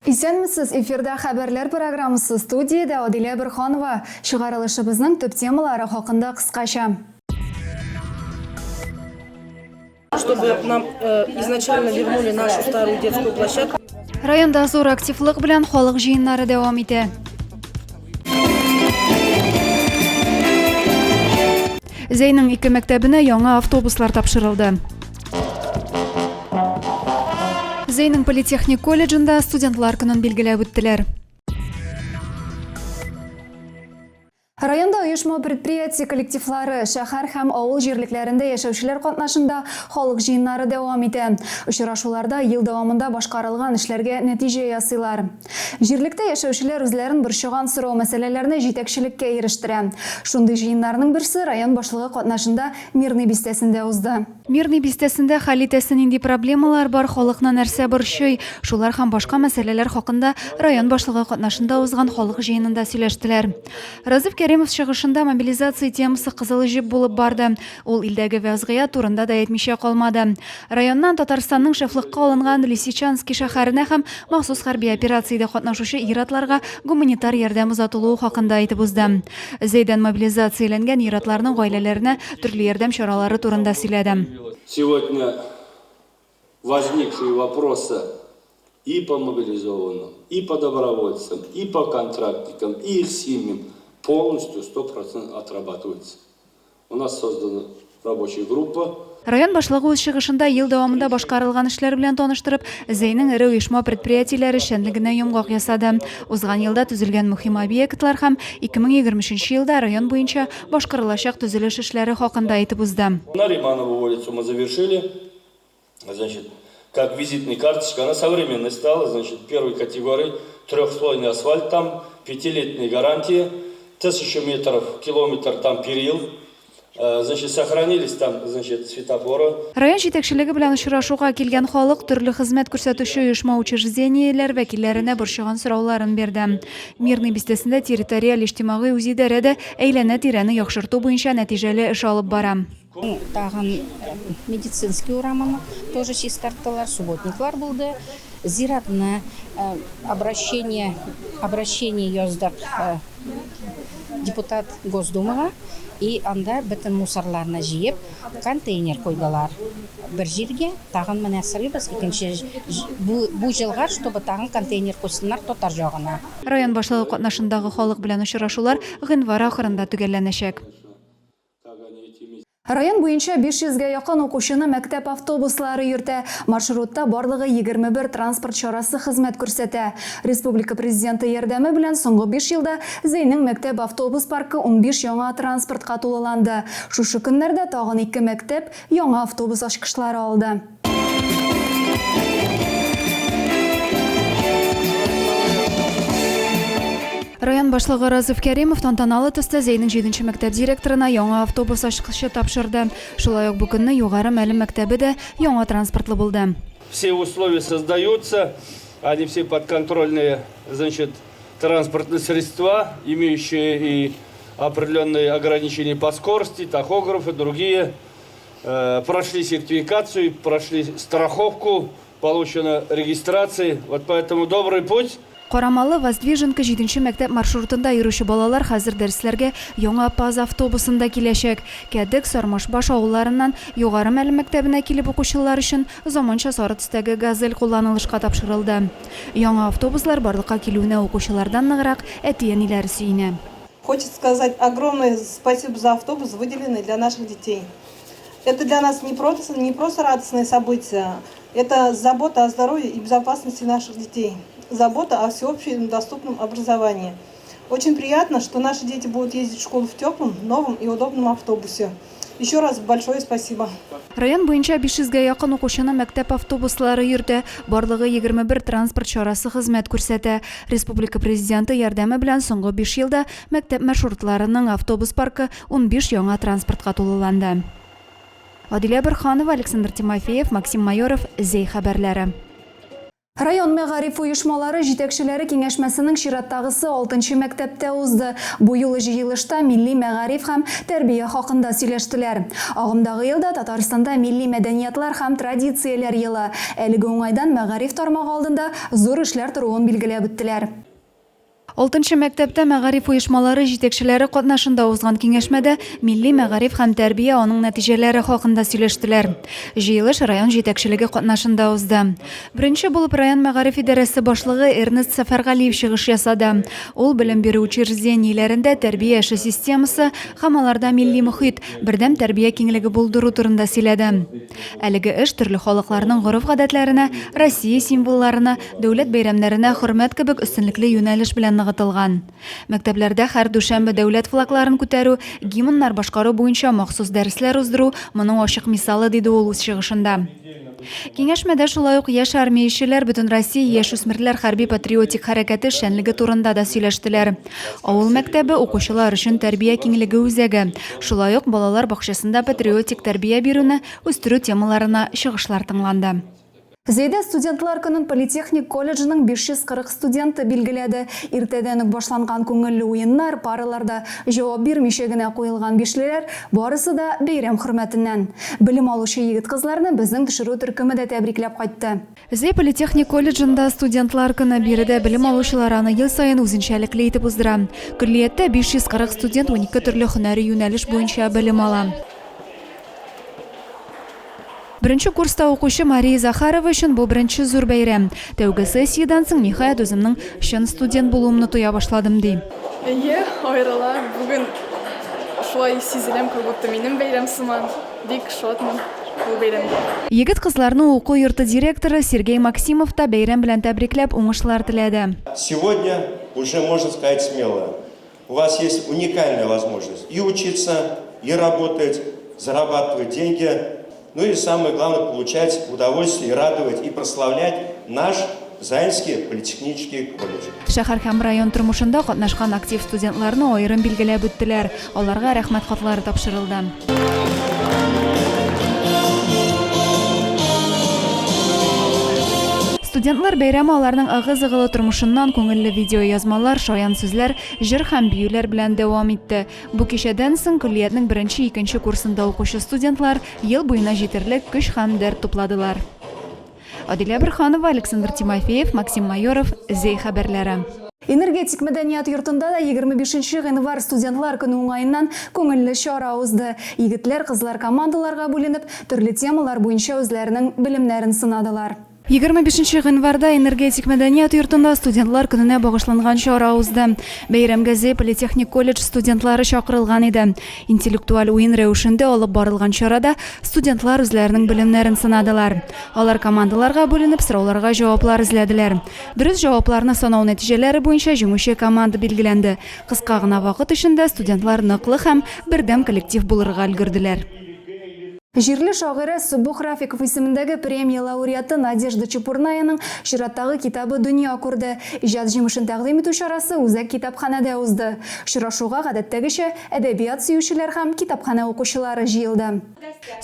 Исәнмесез, эфирда Хәбәрләр программасы, студиядә Адилә Борһанова. Чыгарылышыбызның төп темалары хакында кыскача. Чтобы нам э, изначально вернули нашу старую детскую площадку. Районда зур активлык белән халык җыеннары дәвам итә. Зәйнең ике мәктәбенә яңа автобуслар тапшырылды. Зәйнең политехник колледжында студентлар көнен билгеләп үттеләр. Районда оешма-предприятие коллективлары, шәһәр һәм авыл җирлекләрендә яшәүчеләр катнашында халык җыеннары дәвам итә. Очрашуларда ел дәвамында башкарылган эшләргә нәтиҗә ясыйлар. Җирлектә яшәүчеләр үзләрен борчыган сорау-мәсьәләләрне җитәкчелеккә ирештерә. Шундый җыеннарның берсе район башлыгы катнашында Мирный бистәсендә узды. Мирный бистәсендә хәл итәсе нинди проблемалар бар, халыкны нәрсә борчый? Шулар һәм башка мәсьәләләр хакында район башлыгы катнашында узган халык җыенында сөйләштеләр. Разиф Кәримов чыгышында мобилизация темасы кызыл җеп булып барды. Ул илдәге вәзгыять турында да әйтмичә калмады. Районнан Татарстанның шефлыкка алынган Лисичански шәһәренә һәм махсус хәрби операциядә катнашучы ир-атларга гуманитар ярдәм озатылуы хакында әйтеп узды. Зәйдән мобилизацияләнгән ир-атларның гаиләләренә төрле ярдәм чаралары турында сөйләде. Сегодня возникшие вопросы и по мобилизованным, и по добровольцам, и по контрактникам, и их семьям полностью 100% отрабатываются. У нас создана рабочая группа. Район башлыгы үз чыгышында ел дәвамында башкарылган эшләр белән таныштырып, Зәйнең эре оешма-предприятиеләре эшчәнлегенә йомгак ясады. Узган елда төзелгән мөһим объектлар һәм 2023 елда район буенча башкарылачак төзелеш эшләре хакында әйтеп узды. Нариманову улицу мы завершили, значит, как визитная карточка, она современной стала, значит, первой категории, трехслойный асфальт там, пятилетняя гарантия, тысячу метров, километр там перил, Э, значит, сохранились там, значит, светофоры. Район җитәкчелеге белән очрашуга килгән халык төрле хезмәт күрсәтүче оешма-учреждениеләр вәкилләренә борчыган сорауларын бирде. Мирный бистәсендә территориаль иҗтимагый үзидарә дә әйләнә-тирәне яхшырту буенча нәтиҗәле эш алып бара. Тагын Медицинский урамын тоже чистарттылар, субботниклар булды. Зиратны обращение, обращение яздык депутат Госдумага и анда бөтен мусорларны җыеп контейнер куйдылар бер җиргә. Тагын менә сорыйбыз икенче бу, бу җылга, чтобы тагын контейнер куйсыннар татар җагына. Район башлыгы катнашындагы халык белән очрашулар гыйнвар ахырында төгәлләнәчәк. Район буенча 500 гә якын укучыны мәктәп автобуслары йөртә. Маршрутта барлыгы 21 транспорт чарасы хезмәт күрсәтә. Республика Президенты ярдәме белән соңгы биш елда Зәйнең мәктәп автобус паркы 15 яңа транспортка тулыланды. Шушы көннәрдә тагын ике мәктәп яңа автобус ачкычлары алды. Район башлыгы Разыф Кәримов тантаналы төстә Зәйнең җиденче мәктәп директорына яңа автобус ачкычы тапшырды. Шулай ук бу көнне Югары Мәлем мәктәбе дә яңа транспортлы булды. Все условия создаются, они все подконтрольные, значит, транспортные средства, имеющие и определенные ограничения по скорости, тахографы, другие. Э, прошли сертификацию, прошли страховку, получена регистрация. Вот поэтому добрый путь. Карамалы, Воздвиженка җиденче мәктәп маршрутында йөрүче балалар хәзер дәресләргә яңа ПАЗ автобусында киләчәк. Кәдек, Сармашбаш авылларыннан Югары Мәлем мәктәбенә килеп укучылар өчен заманча сары төстәге Газель кулланылышка тапшырылды. Яңа автобуслар барлыкка килүенә укучылардан ныграк әти-әниләре сөенә. Хочется сказать огромное спасибо за автобус, выделенный для наших детей. Это для нас не просто, не просто радостное событие, это забота о здоровье и безопасности наших детей, забота о всеобщем доступном образовании. Очень приятно, что наши дети будут ездить в школу в теплом, новом и удобном автобусе. Еще раз большое спасибо. Район буенча 500 гә якын укучыны мәктәп автобуслары йөртә, барлыгы 21 транспорт чарасы хезмәт күрсәтә. Республика Президенты ярдәме белән соңгы биш елда мәктәп маршрутларының автобус паркы 15 яңа транспортка тулыланды. Адилә Борһанова, Александр Тимофеев, Максим Майоров, Зәй хәбәрләре. Район мәгариф оешмалары җитәкчеләре киңәшмәсенең чираттагысы алтынчы мәктәптә узды. Бу юлы җыелышта милли мәгариф һәм тәрбия хакында сөйләштеләр. Агымдагы елда Татарстанда милли мәдәниятлар һәм традицияләр елы. Әлеге уңайдан мәгариф тармагы алдында зур эшләр торуын билгеләп үттеләр. Алтынчы мәктәптә мәгариф оешмалары җитәкчеләре катнашында узган киңәшмәдә милли мәгариф һәм тәрбия, аның нәтиҗәләре хакында сөйләштеләр. Җыелыш район җитәкчелеге катнашында узды. Беренче булып район мәгариф идарәсе башлыгы Эрнест Сәфәргалиев чыгыш ясады. Ул белем бирү учреждениеләрендә тәрбия эше системасы һәм аларда милли мохит, бердәм тәрбия киңлеге булдыру турында сөйләде. Әлеге эш төрле халыкларның гореф-гадәтләренә, Россия символларына, дәүләт бәйрәмнәренә хөрмәт кебек өстенлекле юнәлеш белән ныгытылган. Мәктәпләрдә һәр дүшәмбе дәүләт флагларын күтәрү, гимннар башкару буенча махсус дәресләр уздыру, моның ачык мисалы, диде ул үз чыгышында. Киңәшмәдә шулай ук Яшь армиячеләр Бөтенроссия яшүсмерләр хәрби-патриотик хәрәкәте эшчәнлеге турында да сөйләштеләр. Авыл мәктәбе, укучылар өчен тәрбия киңлеге үзәге, шулай ук балалар бакчасында патриотик тәрбия бирүне үстерү темаларына чыгышлар тыңланды. Зәйдә Студентлар көнен политехник колледжының 540 студенты билгеләде. Иртәдән үк башланган күңелле уеннар, параларда җавап бирмичә генә куелган бишлеләр, барысы да бәйрәм хөрмәтеннән. Белем алучы егет-кызларны безнең төшерү төркеме дә тәбрикләп кайтты. Зәй политехник колледжында Студентлар көне. Биредә белем алучылар аны ел саен үзенчәлекле итеп уздыра. Көллияттә 540 студент 12 төрле һөнәри юнәлеш буенча белем ала. Беренче курста укучы Мария Захарова өчен бу беренче зур бәйрәм. Тәүге сессиядән соң, ниһаять, үземнең чын студент булуымны тоя башладым, ди. Әйе, аерыла. Бүген шулай сизеләм, как будто минем бәйрәм сыман. Бик шатмын бу бәйрәмгә. Егет-кызларны уку йорты директоры Сергей Максимов та бәйрәм белән тәбрикләп, уңышлар теләде. Сегодня уже можно сказать смело, у вас есть уникальная возможность и учиться, и работать, зарабатывать деньги, ну и самое главное, получать удовольствие и радовать, и прославлять наш Заинский политехнический колледж. Шәһәр һәм район тормышында катнашкан актив студентларны аерым билгеләп үттеләр, аларга Рәхмәт хатлары тапшырылды. Студентлар бәйрәме аларның ыгы-зыгылы тормышыннан күңелле видеоязмалар, шаян сүзләр, җыр һәм биюләр белән дәвам итте. Бу кичәдән соң көллиятнең беренче-икенче курсында укучы студентлар ел буена җитәрлек көч һәм дәрт тупладылар. Адилә Борһанова, Александр Тимофеев, Максим Майоров, Зәй хәбәрләре. Энергетик мәдәният йортында да 25 нче гыйнвар Студентлар көне уңаеннан күңелле чара узды. Егетләр, кызлар командаларга бүленеп, төрле темалар буенча үзләренең белемнәрен сынадылар. 25 нче гыйнварда Энергетик мәдәният йортында Студентлар көненә багышланган чара узды. Бәйрәмгә Зәй политехник колледж студентлары чакырылган иде. Интеллектуаль уен рәвешендә алып барылган чарада студентлар үзләренең белемнәрен сынадылар. Алар командаларга бүленеп, сорауларга җаваплар эзләделәр. Дөрес җавапларны санау нәтиҗәләре буенча җиңүче команда билгеләнде. Кыска гына вакыт эчендә студентлар ныклы һәм бердәм коллектив булырга өлгерделәр. Җирле шагыйрә Сөббух Рафиков исемендәге премия лауреаты Надежда Чепурнаяның чираттагы китабы дөнья күрде. Иҗат җимешен тәкъдим итү чарасы үзәк китапханәдә узды. Очрашуга, гадәттәгечә, әдәбият сөючеләр һәм китапханә укучылары җыелды.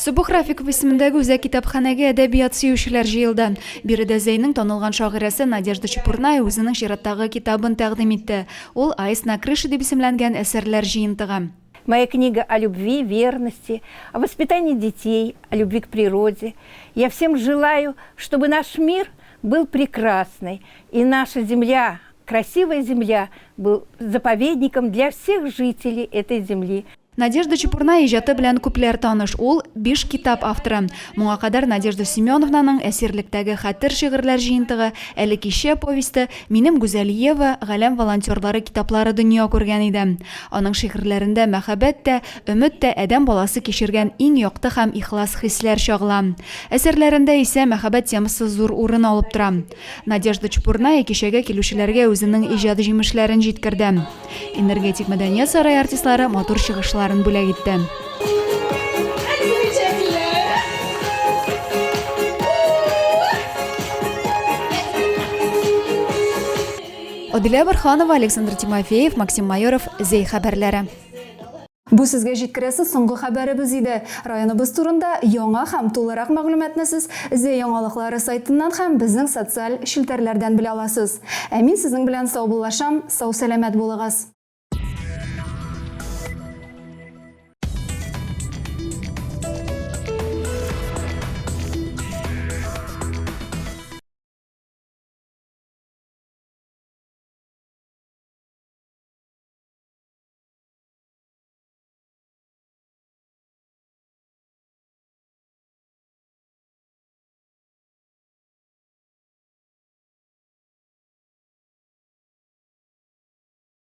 Сөббух Рафиков исемендәге үзәк китапханәгә әдәбият сөючеләр җыелды. Биредә Зәйнең танылган шагыйрәсе Надежда Чепурная үзенең чираттагы китабын тәкъдим итте. Ул Аист на крыше дип исемләнгән әсәрләр җыентыгы. Моя книга о любви, верности, о воспитании детей, о любви к природе. Я всем желаю, чтобы наш мир был прекрасный, и наша земля, красивая земля, был заповедником для всех жителей этой земли. Надежда Чепурная иҗаты белән күпләр таныш. Ул, биш китап авторы. Моңа кадәр Надежда Семеновнаның Әсирлектәге хәтер шигырьләр җыентыгы, Әле кичә повесте, Минем гүзәл Ева, Галәм волонтерлары китаплары дөнья күргән иде. Аның шигырьләрендә мәхәббәт тә, өмет тә, адәм баласы кичергән иң якты һәм ихлас хисләр чагыла. Әсәрләрендә исә мәхәббәт темасы зур урын алып тора. Надежда Чепурная кичәгә килүчеләргә үзенең иҗат җимешләрен җиткерде. Энергетик мәдәният сарае артистлары матур чыгышларын бүләк итте. Адилә Борһанова, Александр Тимофеев, Максим Майоров, Зәй хәбәрләре. Бу сезгә җиткерәсе соңгы хәбәребез иде. Районыбыз турында яңа һәм тулырак мәгълүматны сез Зәй яңалыклары сайтыннан һәм безнең социаль челтәрләрдән белә аласыз. Ә мин сезнең белән саубуллашам, сау-сәламәт булыгыз!